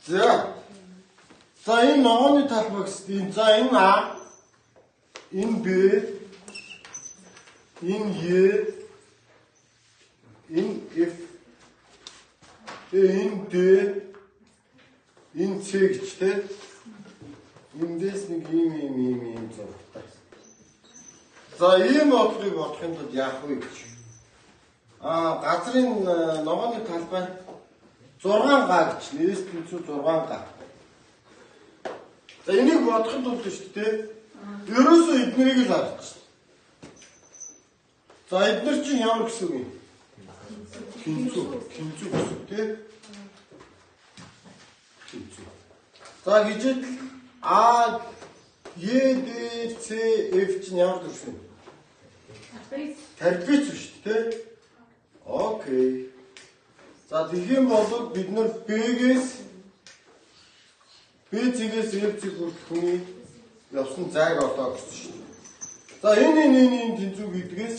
За. За энэ ногооны талбай гэсэн. За энэ А, энэ Б, энэ Е, энэ F, энэ Д, энэ С гэж те. Эндээс нэг ийм ийм ийм ийм зурагтай. За ийм бодлогыг бодохын тулд яах вэ гэж. Газрын ногооны талбай 6 га гэж. S тэнцүү 6 га. За энийг бодохын тулд шүү дээ. Ерөөсөө эднэрийг л харчих. За эднэр чинь ямар гэсэн үг юм? Тэнцүү, тэнцүү гэсэн үг тий. Тэнцүү. За гэжэл А Е Д С Ф чинь ямар дүрс юм? Трапез. Трапез шүү дээ тий. Окей. За тэгэх юм бол бид нар Б-гээс Б цэгээс Ф цэг хүртэх хүний явсан зайг олоо гэсэн шүү дээ. За энэ энэ энэ энэ тэнцүү гэдгээс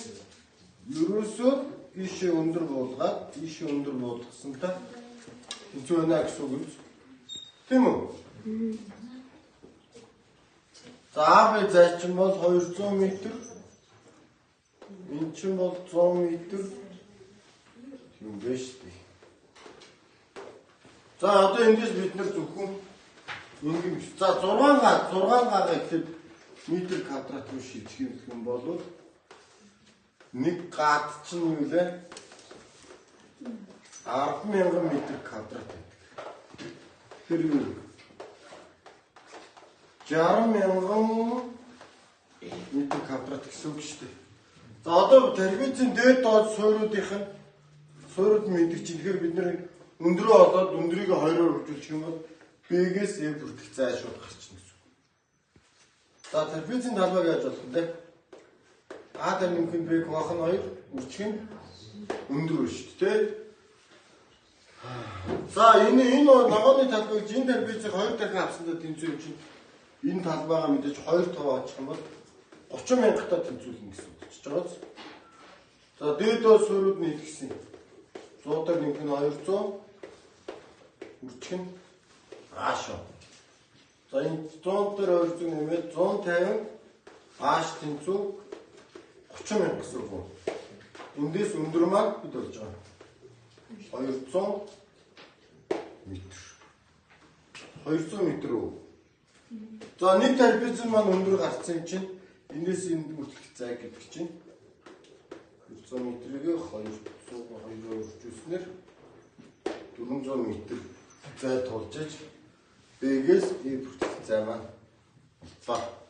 ерөөсөө ийшээ өндөр буулгаад ийшээ өндөр буулгасан та тэнцүү байна гэсэн үг юм. Тийм үү? За АБ зай чинь бол 200 м. Энэ чинь бол 100 м. Тийм байна шүү дээ. За одоо эндээс бид нар зөвхөн энгийн биш. За 6 га 6 гагаа гэхэд метр квадрат руу шилжих юм бол нэг гад чинь юу лээ? 10,000 метр квадрат байдаг. Тэр юу? 60,000 метр квадрат гэсэн үг шүү дээ. За одоо трапезийн дээд доод суурьуудынх нь суурьуд мэддэг чинь тэгэхээр бид нэр өндрөө олоод өндрийг 2-оор хөгжүүлчих юм бол B-гээс F хүртэх зай шууд гарчна гэсэн үг. За трапезийн талбайг яаж болох вэ? А дээр нэмэх нь B хуваах нь 2, үржих нь өндөр шүү дээ. За энэ энэ ногооны талбайг энэ трапезийг 2 дахин авсандаа тэнцүү юм чинь энэ талбайгаа мэдээж 2 тоо очих юм бол 30 мянгатаа тэнцвүүлнэ гэсэн үг болчихж байгаа биз. За дээд доод суурьуд нь хэлсэн. 100 дээр нэмэх нь 200, үржих нь H. За энэ 100 дээр 200 нэмээд 150 H тэнцүү 30 мянга гэсэн үг. Эндээс өндөр маань бид болж байгаа. 200 метр. 200 метр үү? За нэг трапезын маань өндөр гарцсан юм чинь эндээс энд хүртэлх зай гэдэг чинь 200 метрийг 202-оор үржүүлснээр 400 метр зай тулж иж B-гээс E хүртэлх зай маань боллоо.